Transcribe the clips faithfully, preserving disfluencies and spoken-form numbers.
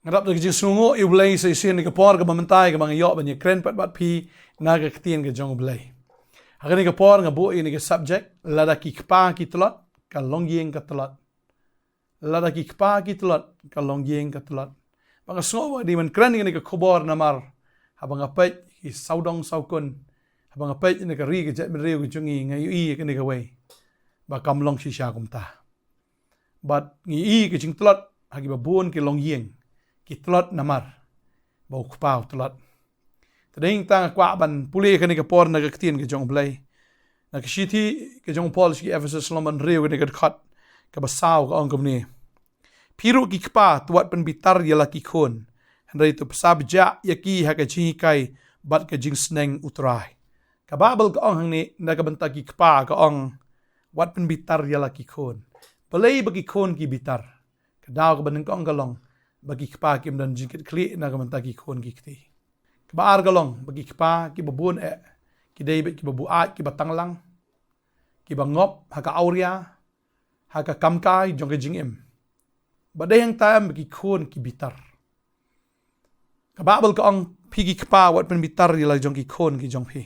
Nga dap da ka jingsngewnguh ïa U Blei sa shisien ïa ka por kaba mynta kaba nga ïoh ban ïakren pat bad phi na ka ktien ka jong U Blei. Ha kane ka por nga buh ïa kane ka subject, lada ki kpa ki tlot, ka longïing ka tlot. Lada ki kpa ki tlot, ka longïing ka tlot. Ba nga sngew ba dei ban kren ïa kane ka khubor namar haba nga peit ki sawdong sawkun, haba nga peit ïa ka ri ka jaitbynriew ka jong ngi, nga ïohi ïa kane kawei ba kam long shisha kumta. Bad ngi ïohi ka jingtlot ha kiba bun ki longïing, ki tlot namar ba u kpa u tlot. Te dei nangta nga kwah ban pule kane ka por na ka ktien ka jong U Blei, na ka shithi ka jong u Paul sha ki Ephesus, lynnong ba hynriew, kane ka dkhot kaba saw, ka ong kumne: Phi ruh ki kpa, to wat pynbitar ïa la ki khun, hynrei to pynshah bajah ïa ki ha ka jinghikai bad ka jingsneng U Trai. Ka Baibl ka ong hangne na ka bynta ki kpa, ka ong, wat pynbitar ïa la ki khun. Balei ba ki khun ki bitar? Ka daw kaba nyngkong ka long ba ki kpa kim don jingkitkhlieh na ka bynta ki khun ki kti. Kaba ar ka long ba ki kpa kiba bun eh ki dei beit kiba buaid, kiba tanglang, kiba ngop ha ka awria, ha ka kamkai jong ka jingim. Bad dei hangta em ba ki khun ki bitar. Ka Baibl ka ong, phi ki kpa, wat pynbitar ïa la jong ki khun ki jong phi.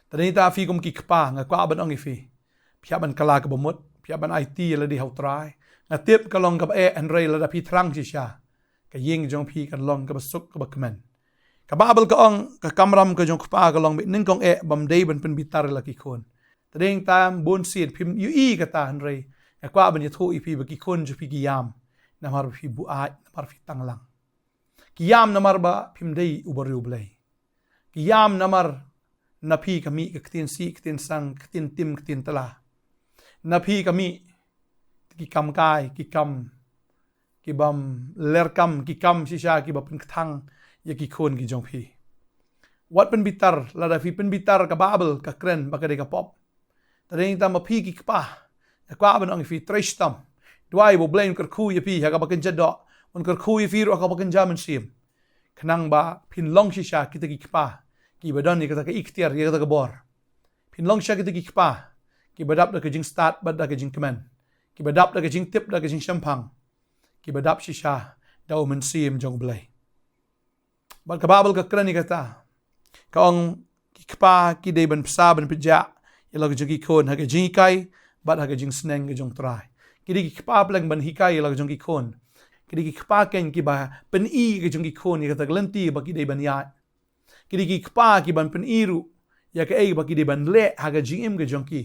Te dei nangta phi kum ki kpa, nga kwah ban ong ïa phi, phi hap ban kylla kaba mut, phi hap ban aiti ïa lade ha U Trai. Nga tip ka long kaba eh, hynrei lada phi thrang shisha, ka ïing jong phi kan long kaba suk kaba kmen. Ka Baibl ka ong, ka kamram ka jong u kpa ka long beit nyngkong eh, bym dei ban pynbitar ïa la ki khun. Te dei nangta bunsien phim ïohi kata, hynrei nga kwah ban ïathuh ïa phi ba ki khun jong phi ki ïam namar ba phi buaid, namar phi tanglang. Ki ïam namar ba phim dei u bariewblei. Ki ïam namar na phi ka mih ka ktien sih, ktien sang, ktien tim, ktien tla. Na phi ka mih ki kamkai, ki kam, ki bym ler kam, ki kam shisha kiba pynkthang ïa ki khun ki jong phi. Wat pynbitar, lada phi pynbitar ka Baibl ka kren ba ka dei ka pop. Te dei nangta ma phi ki kpa, nga kwah ban ong ïa phi, trei shitom. Duwai ba U Blei un kyrkhu ïa phi ha kaba kynja doh, un kyrkhu ïa phi ruh ha kaba kynja mynsiem, khnang ba phin long shisha kita ki kpa kiba don ïa kata ka iktiar, ïa kata ka bor. Phin long shisha kita ki kpa kiba dap da ka jingstad bad da ka jingkmen, kiba dap da ka jingtip, da ka jingshemphang, kiba dap shisha da u Mynsiem jong U Blei. Bad ka Baibl ka kren ïa kata, ka ong, ki kpa ki dei ban pynshah, ban pynjah ïa la ki jong ki khun ha ka jinghikai bad ha ka jingsneng ka jong U Trai. Ki dei ki kpa pleng ban hikai ïa la ki jong ki khun. Ki dei ki kpa keiñ kiba pyni ïa ki jong ki khun ïa kata ka lynti ba ki dei ban ïaid. Ki dei ki kpa kiban pyni ruh ïa kaei ba ki dei ban leh ha ka jingim ka jong ki.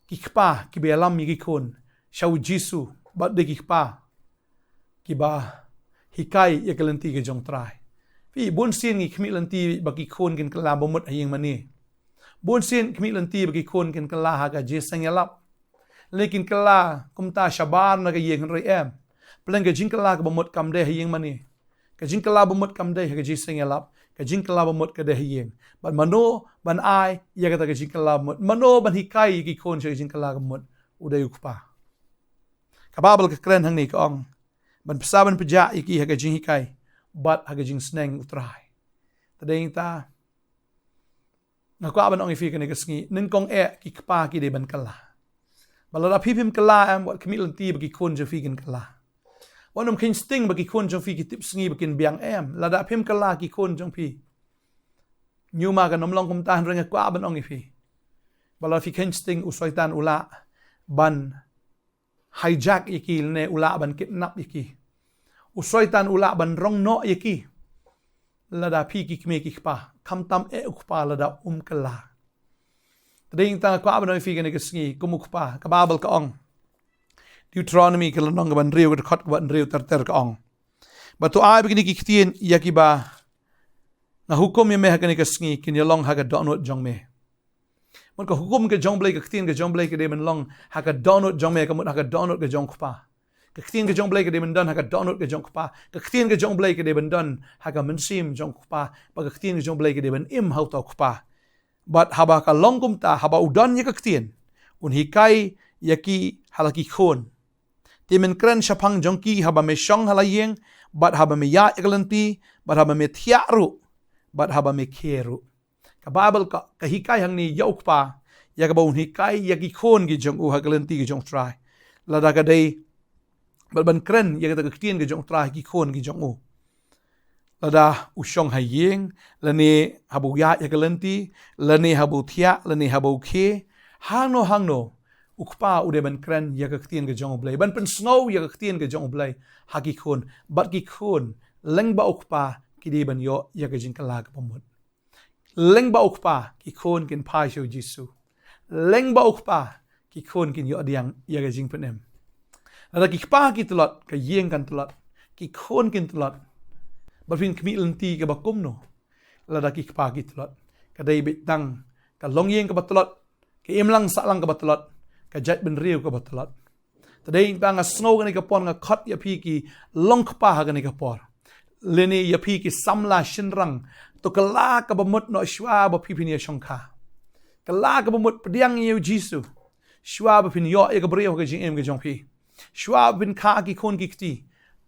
Ki kpa kiba ïalam ïa ki khun sha U Jisu, bad dei ki kpa kiba hikai ïa ka lynti ka jong U Trai. Phi, bunsien ngi khmih lynti ba ki khun kin kylla ba mut ha ïing mane. Bunsien khmih lynti ba ki khun kin kylla ha ka jingïaseng ïalap. Lane kin kylla kumta shabar na ka ïing, hynrei em. Pleng ka jingkylla kaba mut kam dei ha ïing mane. Ka jingkylla ba mut kam dei ha ka jingïaseng ïalap. Ka jingkylla ba mut ka dei ha ïing. Bad mano ban ai ïa kata ka jingkylla ba mut? Mano ban hikai ïa ki khun sha ka jingkylla kaba mut? U dei u kpa. Ka Baibl ka kren hangne, ka ong, ban pynshah, ban pynjah ïa ki ha ka jinghikai bad ha ka jingsneng U Trai. Te dei nangta nga kwah ban ong ïa phi kane ka sngi, nyngkong eh ki kpa ki dei ban kylla. Bad lada phi phim kylla, em, wat khmih lynti ba ki khun jong phi kin kylla. Wat nym kheiñ sting ba ki khun jong phi ki tip sngi ba kin biang, em. Lada phim kylla, ki khun jong phi, ñiuma kan ym long kumta, hynrei nga kwah ban ong ïa phi, bad lada phi kheiñ sting, u Soitan u lah ban hijack ïa ki, lane u lah ban kidnap ïa ki. U Soitan u lah ban rong noh ïa ki lada phi ki kmie ki kpa, khamtam eh u kpa lada um kylla. Te dei nangta nga kwah ban ong ïa phi kane ka sngi kum u kpa. Ka Baibl ka ong, Deuteronomy ka lynnong kaba hynriew, ka dkhot kaba hynriew ter ter, ka ong, bad to ai bad kine ki ktien ïa kiba nga hukum ïa me ha kane ka sngi, kin ïalong ha ka dohnud jong me. Mut ka hukum ka jong U Blei, ka ktien ka jong U Blei ka dei ban long ha ka dohnud jong me, ka mut ha ka dohnud ka jong u kpa. Ka ktien ka jong U Blei ka dei ban don ha ka dohnud ka jong u kpa. Ka ktien ka jong U Blei ka dei ban don ha ka mynsiem jong u kpa. Bad ka ktien ka jong U Blei ka dei ban im ha uta u kpa. Bad haba ka long kumta, haba u don ïa ka ktien, un hikai ïa ki ha la ki khun. Te men kren shaphang jong ki haba me shong ha la ïing, bad haba me ïaid ïa ka lynti, bad haba me thiah ruh, bad haba me khie ruh. Ka Baibl ka, ka hikai hangne ïa u kpa, ïa kaba un hikai ïa ki khun ki jong u ha ka lynti ka jong U Trai. Lada ka dei bad ban kren ïa kata ka ktien ka jong U Trai ha ki khun ki jong u. Lada u shong ha ïing, lane haba u ïaid ha ka lynti, lane haba u thiah, lane haba u khie, hangno hangno, u kpa u dei ban kren ïa ka ktien ka jong U Blei, ban pynsngew ïa ka ktien ka jong U Blei ha ki khun, bad ki khun lyngba u kpa ki dei ban ïoh ïa ka jingkylla kaba mut. Lyngba u kpa ki khun kin phai sha U Jisu. Lyngba u kpa ki khun kin ïoh pdiang ïa ka jingpynim. Lada ki kpa ki tlot, ka ïing kan tlot, ki khun kin tlot. Bad phin khmih lynti kaba kumno lada ki kpa ki tlot? Ka dei beit tang ka longïing kaba tlot, ka imlang sahlang kaba tlot, ka jaitbynriew kaba tlot. Te dei tang nga sngew kane ka por nga khot ïa phi ki longkpa ha kane ka por, lane ïa phi ki samla shynrang, to kylla kaba mut noh shuwa ba phi phin ïashongkha. Kylla kaba mut, pdiang ïa U Jisu shuwa ba phin ïoh ïa ka briew ha ka jingim ka jong phi. Shuwa ba phin kha ki khun ki kti,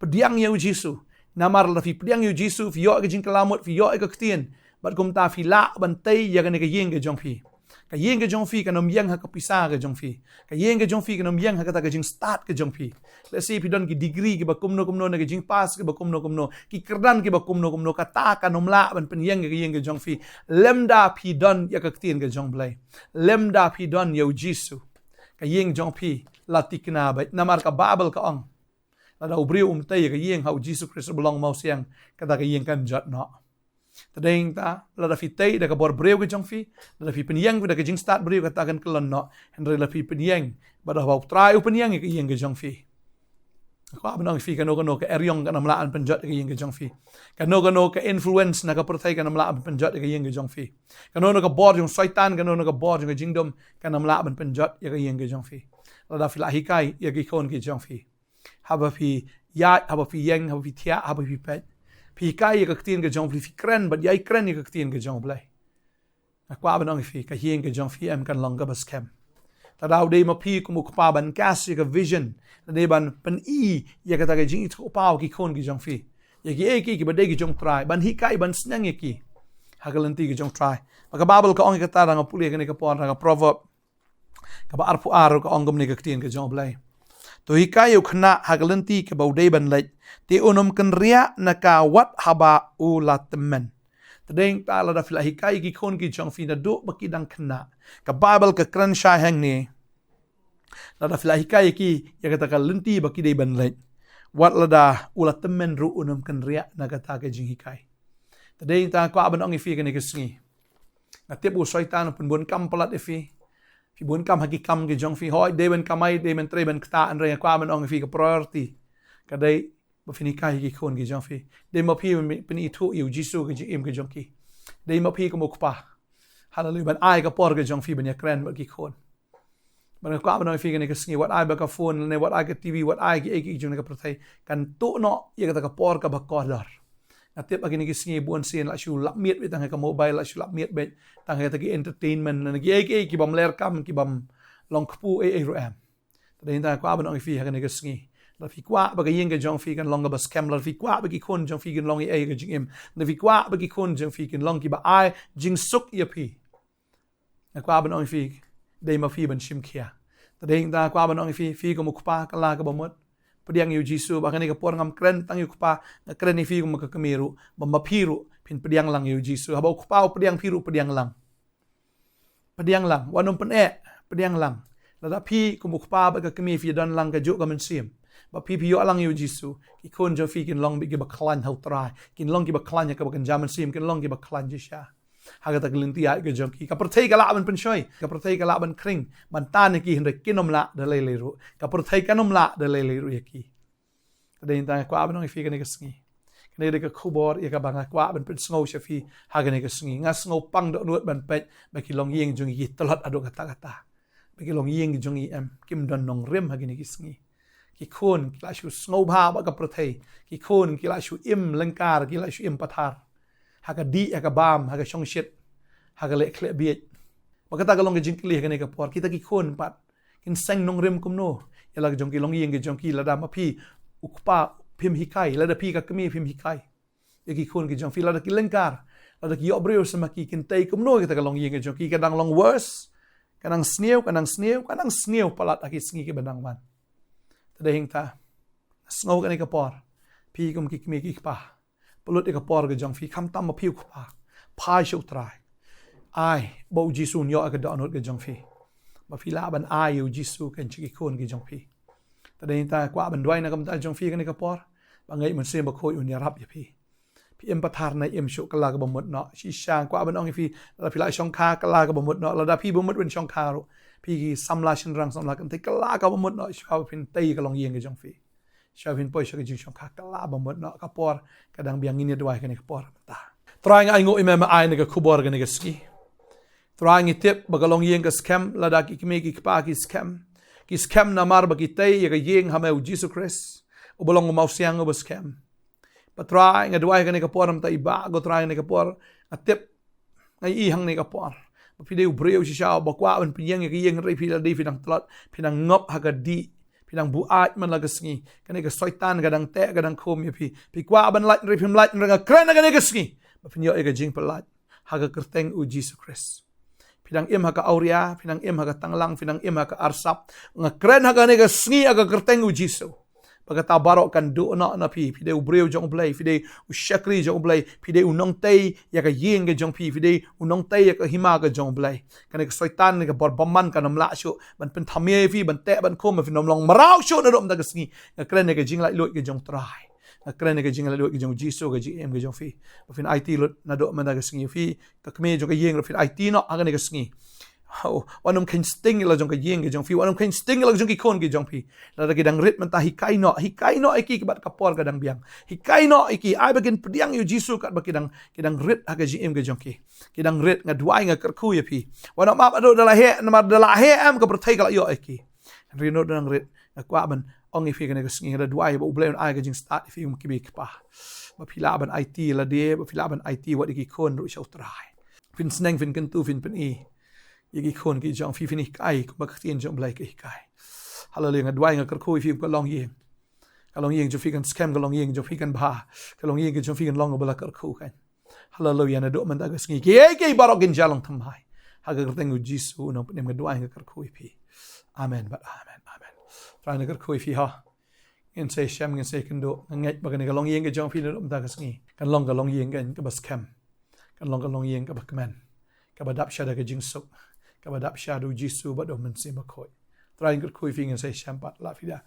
pdiang ïa U Jisu. Namar lada phi pdiang ïa U Jisu, phi ïoh ïa ka jingkylla mut, phi ïoh ïa ka ktien, bad kumta phi lah ban tei ïa kane ka ïing ka jong phi. Ka ïing ka jong phi kan ym ïeng ha ka pisa ka jong phi. Ka ïing ka jong phi kan ym ïeng ha kata ka jingstad ka jong phi. Lehse phi don ki degree kiba kumno kumno, ne ka jingpass kiba kumno kumno, ki kyrdan kiba kumno kumno, kata kan ym lah ban pynïeng ïa ka ïing ka jong phi lymda phi don ïa ka ktien ka jong U Blei, lymda phi don ïa U Jisu. Ka ïing jong phi la thikna beit, namar ka Baibl ka ong, lada u briew um tei ïa ka ïing ha U Jisu Khrist uba long mawsiang, kata ka ïing kan jot noh. Te dei tang lada phi tei da ka bor briew ka jong phi, lada phi pynïeng phi da ka jingstad briew, kata kan kyllon noh. Hynrei lada phi pynïeng bad haba U Trai u pynïeng ïa ka ïing ka jong phi, nga kwah ban ong ïa phi, kano kano ka eriong kan ym lah ban pynjot ïa ka ïing ka jong phi. Kano kano ka influence na ka pyrthei kan ym lah ban pynjot ïa ka ïing ka jong phi. Kano kano ka bor jong Soitan, kano kano ka bor jong ka jingdum kan ym lah ban pynjot ïa ka ïing ka jong phi. Lada phi la hikai ïa ki khun ki jong phi, haba phi ïaid, haba phi ïeng, haba phi thiah, haba phi peit, phi hikai ïa ka ktien ka jong U Blei, phi kren bad ïai kren ïa ka ktien ka jong U Blei, nga kwah ban ong ïa phi, ka ïing ka jong phi em kan long kaba skhem. Lada u dei ma phi kum u kpa ban cast ïa ka vision, lada dei ban pyni ïa kata ka jingithuhpaw ha ki khun ki jong phi, ïa kiei kiei kiba dei ki jong U Trai, ban hikai ban sneng ïa ki ha ka lynti ka jong U Trai. Bad ka Baibl ka ong ïa kata, da nga pule kane ka por, da ka Proverb kaba arphew ar, ka ong kumne ka ktien ka jong U Blei: To hikai ïa u khynnah ha ka lynti kaba u dei ban leit, te un ym kynriah na ka wat haba u la tymmen. Te dei tang lada phi la hikai ïa ki khun ki jong phi naduh ba ki dang khynnah. Ka Baibl ka kren shai hangne, lada phi la hikai ïa ki ïa kata ka lynti ba ki dei ban leit, wat lada u la tymmen ruh un ym kynriah na kata ka jinghikai. Te dei tang nga kwah ban ong ïa phi kane ka sngi, nga tip u Soitan u pynbun kam palat ïa phi. Phi bun kam ha ki kam ki jong phi, hooid, dei ban kamai, dei ban trei ban ktah, hynrei nga kwah ban ong ïa phi, ka priority ka dei ba phin hikai ïa ki khun ki jong phi. Dei ma phi ban pynithuh ïa U Jisu ha ka jingim ka jong ki. Dei ma phi kum u kpa, haleluia, ban ai ka por ka jong phi ban ïakren bad ki khun. Bad nga kwah ban ong ïa phi kane ka sngi, wat ai ba ka phone, ne wat ai ka TV, wat ai kiei kiei ki jong kane ka pyrthei kan tuh noh ïa kata ka por kaba kordor. Nga tip ha kine ki sngi bun sien la shu lap miet beit tang ha ka mobile, la shu lap miet beit tang ha kata ki entertainment, ne kiei kiei ki bym leh kam, ki bym long kpu ei ei ruh em. Te dei tang nga kwah ban ong ïa phi ha kane ka sngi, lada phi kwah ba ka ïing ka jong phi kan long kaba skhem, lada phi kwah ba ki khun jong phi kin long ei ei ha ka jingim, lada phi kwah ba ki khun jong phi kin long kiba ai jingsuk ïa phi, nga kwah ban ong ïa phi, dei ma phi ban shim khia. Te dei tang nga kwah ban ong ïa phi, phi kum u kpa, kylla kaba mut, pdiang ïa U Jisu. Bad ha kane ka por ngam kren tang ïa u kpa, nga kren ïa phi kum ka kmie ruh, ba ma phi ruh phin pdiang lang ïa U Jisu. Haba u kpa u pdiang, phi ruh pdiang lang. Pdiang lang, wat nym pyneh, pdiang lang. Lada phi kum u kpa bad ka kmie phi don lang kajuh ka mynsiem, ba phi phi ïoh lang ïa U Jisu, ki khun jong phi kin long beit kiba khlaiñ ha U Trai, kin long kiba khlaiñ ha kaba kynja mynsiem, kin long kiba khlaiñ shisha ha kata ka lynti ïaid ka jong ki. Ka pyrthei ka lah ban pynshoi, ka pyrthei ka lah ban khring ban tan ïa ki, hynrei kin ym lah da lei lei ruh. Ka pyrthei kan ym lah da lei lei ruh ïa ki. Te dei tang nga kwah ban ong ïa phi kane ka sngi, kane ka dei ka khubor ïa kaba nga kwah ban pynsngew sha phi ha kane ka sngi. Nga sngew pang dohnud ban peit ba ki longïing jong ngi ki tlot haduh katta katta, ba ki longïing jong ngi em, kim don nongrim ha kine ki sngi. Ki khun ki la shu sngewbha bad ka pyrthei. Ki khun ki la shu im lyngkar, ki la shu im pathar ha ka dih, ha ka bam, ha ka shongshit, ha ka leh khleh bieit. Bad kata ka long ka jingkylli ha kane ka por, kita ki khun pat kin seng nongrim kumno ïa la ka jong ki longïing ka jong ki, lada ma phi u kpa phim hikai, lada phi ka kmie phim hikai ïa ki khun ki jong phi, lada ki lyngkar, lada ki ïoh briew sa ma ki, kin tei kumno ïa kata ka longïing ka jong ki? Ka dang long worse, ka dang sniew, ka dang sniew, ka dang sniew palat ha ki sngi kiba dang wan. Te dei hangta Sngew kane ka por, phi kum ki kmie ki kpa, pynlut ïa ka por ka jong phi, khamtam ma phi u kpa, phai sha u Trai. Ai ba u Jisu un ïoh ïa ka dohnud ka jong phi, ba phi lah ban ai ïa u Jisu kan sha ki khun ki jong phi. Te dei nangta kwah ban duwai na ka bynta jong phi kane ka por, ba ngeit Mynsiem Bakhuid un ïarap ïa phi. Phi im pathar ne im shuh, kylla kaba mut noh. Shisha kwah ban ong ïa phi, lada phi la shongkha, kylla kaba mut noh. Lada phi bym mut ban shongkha ruh, phi ki samla shynrang samla kynthei, kylla kaba mut noh, shuwa ba phin tei ka longïing ka jong phi, shuwa ba phin poi sha ka jingshongkha, kylla ba mut noh. Ka por ka dang biang, ngin ïa duwai kane ka por mynta. Trai, nga ainguh ïa me, me ai kane ka khubor kane ka sngi. Trai, ngi tip ba ka longïing ka skhem, lada ki kmie ki kpa ki skhem, ki skhem namar ba ki tei ïa ka ïing ha me u Jisu Khrist, uba long u mawsiang uba skhem. Bad Trai, nga duwai kane ka por namar i Bah, ko Trai, kane ka por nga tip, nga ïohi hangne ka por ba phi dei u briew shisha uba kwah ban pynïeng ïa ka ïing, hynrei phi la dei phi dang tlot, phi dang ngop ha ka dih, phi dang buaid man la ka sngi. Kane ka Soitan ka dang teh, ka dang khum ïa phi. Phi kwah ban lait, hynrei phim lait, hynrei nga kren ha kane ka sngi ba phin ïoh ïa ka jingpynlait ha ka kyrteng u Jisu Khrist. Phi dang im ha ka awria, phi dang im ha ka tanglang, phi dang im ha ka arsap, nga kren ha kane ka sngi ha ka kyrteng u Jisu ba kata baroh kan duh noh na phi. Phi dei u briew jong u Blei, phi dei u shakri jong u Blei, phi dei u nongtei ïa ka ïing ka jong phi, phi dei u nongtei ïa ka hima ka jong u Blei. Kane ka Soitan, kane ka bor bymman kan ym lah shuh ban pynthame ïa phi, ban teh, ban khum, ba phin ym long mraw shuh naduh mynta ka sngi. Nga kren ïa ka jinglaitluid ka jong u Trai. Nga kren ïa ka jinglaitluid ka jong u Jisu ha ka jingim ka jong phi, ba phin aiti lut naduh mynta ka sngi. Phi ka kmie jong ka ïing ruh phin aiti noh ha kane ka sngi. Oh, wat nym kheiñ sting la jong ka ïing ka jong phi, wat nym kheiñ sting la jong ki khun ki jong phi. Lada ki dang rit mynta, hikai noh, hikai noh ïa ki, bad ka por ka dang biang. Hikai noh ïa ki, ai ba kin pdiang ïa u Jisu katba ki dang, ki dang rit ha ka jingim ka jong ki. Ki dang rit, nga duwai, nga kyrkhu ïa phi. Wat nym ap haduh da la heh, namar da la heh em ka pyrthei ka la ïoh ïa ki. Hynrei naduh dang rit, nga kwah ban ong ïa phi kane ka sngi, nga da duwai ba u Blei un ai ka jingstad ïa phi kum ki kmie ki kpa, ba phi lah ban aiti lade, ba phi lah ban aiti wat ïa ki khun ruh sha u Trai. Phin sneng, phin kyntu, phin pyni ïa ki khun ki jong phi, phin hikai kumba ka ktien jong u Blei ka hikai. Haleluia, nga duwai, nga kyrkhu ïa phi kum ka longïing. Ka longïing jong phi kan skhem, ka longïing jong phi kan bha, ka longïing ka jong phi kan long kaba la kyrkhu kan. Haleluia, naduh mynta ka sngi kiei kiei baroh kin jia long thymmai. Ha ka kyrteng u Jisu u nongpynim nga duwai, nga kyrkhu ïa phi. Amen bad amen, amen. Trai, nga kyrkhu ïa phi, ha. Ngin sa ïashem, ngin sa ïakynduh. Nga ngeit ba kane ka longïing ka jong phi naduh mynta ka sngi kan long ka longïing kan kaba skhem, kan long ka longïing kaba kmen, kaba dap sha da ka jingsuk, kaba dap sha da u Jisu bad da u Mynsiem Bakhuid. Trai, nga kyrkhu ïa phi, ngin sa ïashem pat. La phi da,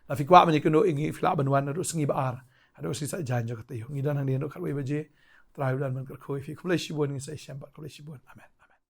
la phi kwah ban ïakynduh ïa ngi, phi lah ban wan naduh sngi ba ar haduh sngi Saitjaiñ jong ka taïew. Ngi don hangne naduh khatwei baje. Trai u don ban kyrkhu ïa phi. Khublei shibun, ngin sa ïashem pat. Khublei shibun. Amen.